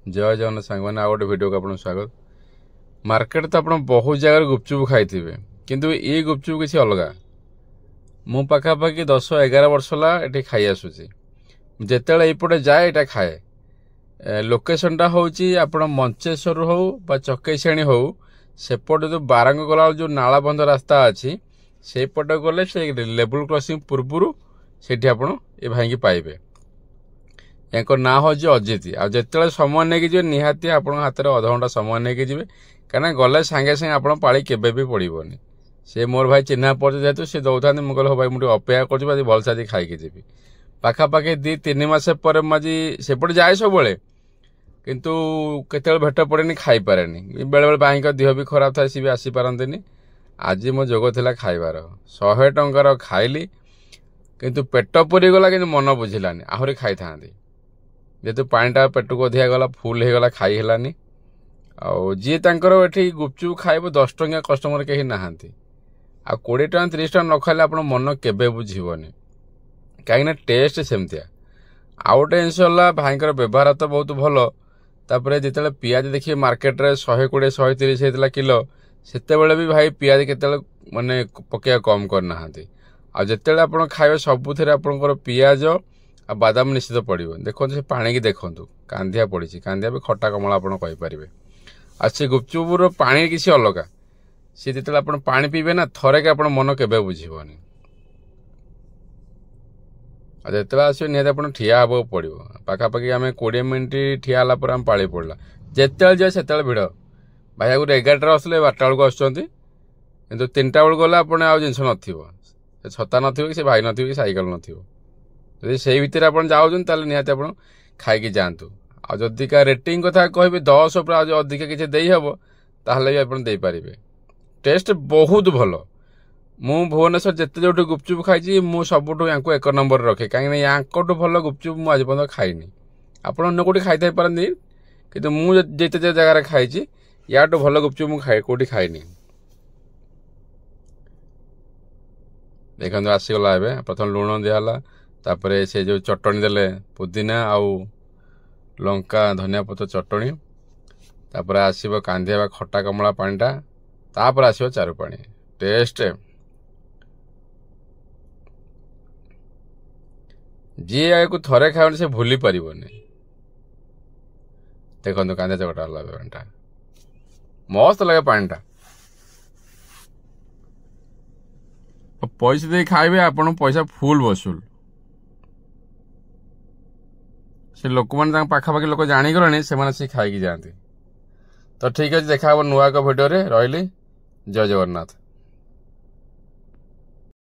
ଜୟ ଜଗନ୍ନାଥ ସାଙ୍ଗମାନେ, ଆଉ ଗୋଟେ ଭିଡ଼ିଓକୁ ଆପଣଙ୍କୁ ସ୍ୱାଗତ। ମାର୍କେଟ ତ ଆପଣ ବହୁତ ଜାଗାରେ ଗୁପଚୁପ ଖାଇଥିବେ, କିନ୍ତୁ ଏଇ ଗୁପଚୁପ କିଛି ଅଲଗା। ମୁଁ ପାଖାପାଖି 10-11 ବର୍ଷ ହେଲା ଏଠି ଖାଇ ଆସୁଛି। ଯେତେବେଳେ ଏଇପଟେ ଯାଏ ଏଇଟା ଖାଏ। ଲୋକେସନଟା ହେଉଛି ଆପଣ ମଞ୍ଚେଶ୍ୱରରୁ ହଉ ବା ଚକେଇଶେଣୀ ହଉ, ସେପଟେ ଯେଉଁ ବାରଙ୍ଗ ଗଲାବେଳକୁ ଯେଉଁ ନାଳବନ୍ଧ ରାସ୍ତା ଅଛି, ସେଇପଟେ ଗଲେ ସେ ଲେବୁଲ କ୍ରସିଂ ପୂର୍ବରୁ ସେଇଠି ଆପଣ ଏ ଭାଇଙ୍କି ପାଇବେ। ୟାଙ୍କ ନାଁ ହେଉଛି ଅଜିତ। ଆଉ ଯେତେବେଳେ ସମୟ ନେଇକି ଯିବେ, ନିହାତି ଆପଣଙ୍କ ହାତରେ ଅଧଘଣ୍ଟା ସମୟ ନେଇକି ଯିବେ, କାହିଁକିନା ଗଲେ ସାଙ୍ଗେ ସାଙ୍ଗେ ଆପଣ ପାଳି କେବେ ବି ପଡ଼ିବନି। ସେ ମୋର ଭାଇ ଚିହ୍ନା ପରିଚୟ ଯେହେତୁ ସେ ଦେଉଥାନ୍ତି, ମୁଁ କହିଲି ହଉ ଭାଇ, ମୁଁ ଟିକେ ଅପେକ୍ଷା କରୁଛି, ଆଜି ଭଲସେ ଆଜି ଖାଇକି ଯିବି। ପାଖାପାଖି 2-3 ମାସ ପରେ ମୁଁ ଆଜି ସେପଟେ ଯାଏ ସବୁବେଳେ, କିନ୍ତୁ କେତେବେଳେ ଭେଟ ପଡ଼େନି, ଖାଇପାରେନି। ବେଳେବେଳେ ଭାଇଙ୍କ ଦେହ ବି ଖରାପ ଥାଏ, ସେ ବି ଆସିପାରନ୍ତିନି। ଆଜି ମୋ ଯୋଗ ଥିଲା ଖାଇବାର। 100 ଟଙ୍କାର ଖାଇଲି, କିନ୍ତୁ ପେଟ ପୁରିଗଲା, କିନ୍ତୁ ମନ ବୁଝିଲାନି, ଆହୁରି ଖାଇଥାନ୍ତି। ଯେହେତୁ ପାଣିଟା ପେଟକୁ ଅଧିକା ଗଲା, ଫୁଲ୍ ହେଇଗଲା, ଖାଇ ହେଲାନି। ଆଉ ଯିଏ ତାଙ୍କର ଏଠି ଗୁପଚୁପ ଖାଇବ, 10 ଟଙ୍କିଆ କଷ୍ଟମର କେହି ନାହାନ୍ତି। ଆଉ 20 ଟଙ୍କା 30 ଟଙ୍କା ନ ଖାଇଲେ ଆପଣ ମନ କେବେ ବୁଝିବନି, କାହିଁକିନା ଟେଷ୍ଟ ସେମିତିଆ। ଆଉ ଗୋଟେ ଜିନିଷ ହେଲା, ଭାଇଙ୍କର ବ୍ୟବହାର ତ ବହୁତ ଭଲ। ତାପରେ ଯେତେବେଳେ ପିଆଜ ଦେଖିବେ ମାର୍କେଟରେ 120 130 ହେଇଥିଲା କିଲୋ, ସେତେବେଳେ ବି ଭାଇ ପିଆଜ କେତେବେଳେ ମାନେ ପକେଇବା କମ୍ କରିନାହାନ୍ତି। ଆଉ ଯେତେବେଳେ ଆପଣ ଖାଇବେ, ସବୁଥିରେ ଆପଣଙ୍କର ପିଆଜ ଆଉ ବାଦାମ ନିଶ୍ଚିତ ପଡ଼ିବ। ଦେଖନ୍ତୁ ସେ ପାଣିକି ଦେଖନ୍ତୁ, କାନ୍ଧିଆ ପଡ଼ିଛି, କାନ୍ଧିଆ ବି ଖଟା କମଳା ଆପଣ କହିପାରିବେ। ଆଉ ସେ ଗୁପଚୁପର ପାଣି କିଛି ଅଲଗା। ସେ ଯେତେବେଳେ ଆପଣ ପାଣି ପିଇବେ ନା, ଥରେକେ ଆପଣ ମନ କେବେ ବୁଝିବନି। ଆଉ ଯେତେବେଳେ ଆସିବେ, ନିହାତି ଆପଣ ଠିଆ ହେବାକୁ ପଡ଼ିବ। ପାଖାପାଖି ଆମେ 20 ମିନିଟ୍ ଠିଆ ହେଲା ପରେ ଆମ ପାଳି ପଡ଼ିଲା। ଯେତେବେଳେ ଯିବେ ସେତେବେଳେ ଭିଡ଼। ଭାଇ ଆଗରୁ 11ଟାରେ ଆସୁଥିଲେ, 12ଟା ବେଳକୁ ଆସୁଛନ୍ତି। କିନ୍ତୁ 3ଟା ବେଳକୁ ଗଲେ ଆପଣ ଆଉ ଜିନିଷ ନଥିବ, ସେ ଛତା ନଥିବ କି ସେ ଭାଇ ନଥିବ କି ସାଇକେଲ ନଥିବ। ଯଦି ସେଇ ଭିତରେ ଆପଣ ଯାଉଛନ୍ତି, ତାହେଲେ ନିହାତି ଆପଣ ଖାଇକି ଯାଆନ୍ତୁ। ଆଉ ଯଦି କା ରେଟିଂ କଥା କହିବେ, 10 ଉପରେ ଆଉ ଅଧିକା କିଛି ଦେଇହେବ ତାହେଲେ ବି ଆପଣ ଦେଇପାରିବେ। ଟେଷ୍ଟ ବହୁତ ଭଲ। ମୁଁ ଭୁବନେଶ୍ୱର ଯେତେ ଯେଉଁଠି ଗୁପଚୁପ ଖାଇଛି, ମୁଁ ସବୁଠୁ ୟାଙ୍କୁ 1 ନମ୍ବରରେ ରଖେ, କାହିଁକିନା ୟାଙ୍କଠୁ ଭଲ ଗୁପଚୁପ ମୁଁ ଆଜି ପର୍ଯ୍ୟନ୍ତ ଖାଇନି। ଆପଣ ଅନ୍ୟ କେଉଁଠି ଖାଇଥାଇ ପାରନ୍ତି, କିନ୍ତୁ ମୁଁ ଯେତେ ଯେତେ ଜାଗାରେ ଖାଇଛି, ୟାଠୁ ଭଲ ଗୁପଚୁପ ମୁଁ ଖାଇ କେଉଁଠି ଖାଇନି। ଦେଖନ୍ତୁ ଆସିଗଲା ଏବେ। ପ୍ରଥମେ ଲୁଣ ଦିଆହେଲା, ତାପରେ ସେ ଯେଉଁ ଚଟଣି ଦେଲେ, ପୁଦିନା ଆଉ ଲଙ୍କା ଧନିଆ ପତ୍ର ଚଟଣି। ତାପରେ ଆସିବ କାନ୍ଧିଆ ବା ଖଟା କମଳା ପାଣିଟା, ତାପରେ ଆସିବ ଚାରୁ ପାଣି। ଟେଷ୍ଟ ଯିଏ ଏହାକୁ ଥରେ ଖାଇବନି, ସେ ଭୁଲି ପାରିବନି। ଦେଖନ୍ତୁ କାନ୍ଧିଆ ଚକଟା ହେଲା ପାଣିଟା, ମସ୍ତ ଲାଗେ ପାଣିଟା। ପଇସା ଦେଇ ଖାଇବେ ଆପଣ, ପଇସା ଫୁଲ୍ ବସୁଲ। ସେ ଲୋକମାନେ ତାଙ୍କ ପାଖାପାଖି ଲୋକ ଜାଣିଗଲେଣି, ସେମାନେ ସେ ଖାଇକି ଯାଆନ୍ତି। ତ ଠିକ୍ ଅଛି, ଦେଖା ହେବ ନୂଆ ଏକ ଭିଡ଼ିଓରେ। ରହିଲି, ଜୟ ଜଗନ୍ନାଥ।